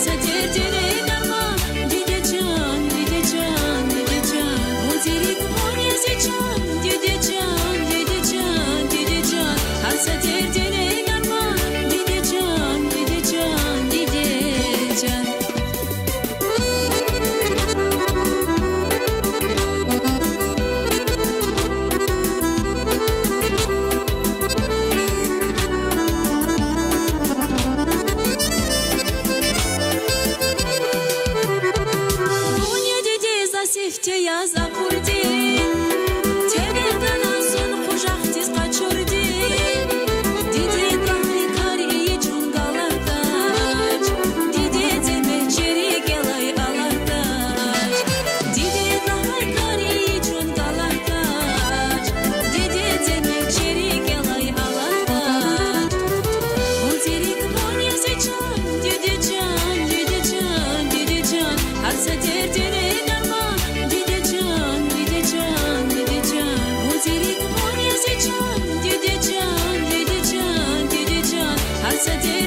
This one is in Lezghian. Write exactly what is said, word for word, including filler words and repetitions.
Са дердине дарман, диде чан, диде чан, диде чан. МуьтӀуьгъ вун я зи чан, диде чан, диде чан, диде чан. Гьар са дердине дарман, диде чан, диде чан, диде чан. Вун я диде заз сифте яз акурди, тевердана зун къужахдиз къачурди. Диде, лагьай кар ийин чун галатдач, диде, зегьмет чирикӀелай алатдач. Диде, лагьай кар ийин чун галатдач, диде, зегьмет чирикӀелай алатдач. МуьтӀуьгъ вун я зи чан, диде чан, диде чан, диде чан. Гьар са дердине дарман, диде чан, диде чан, диде чан. МуьтӀуьгъ вун я зи чан, диде чан, диде чан, диде чан. Гьар са дердине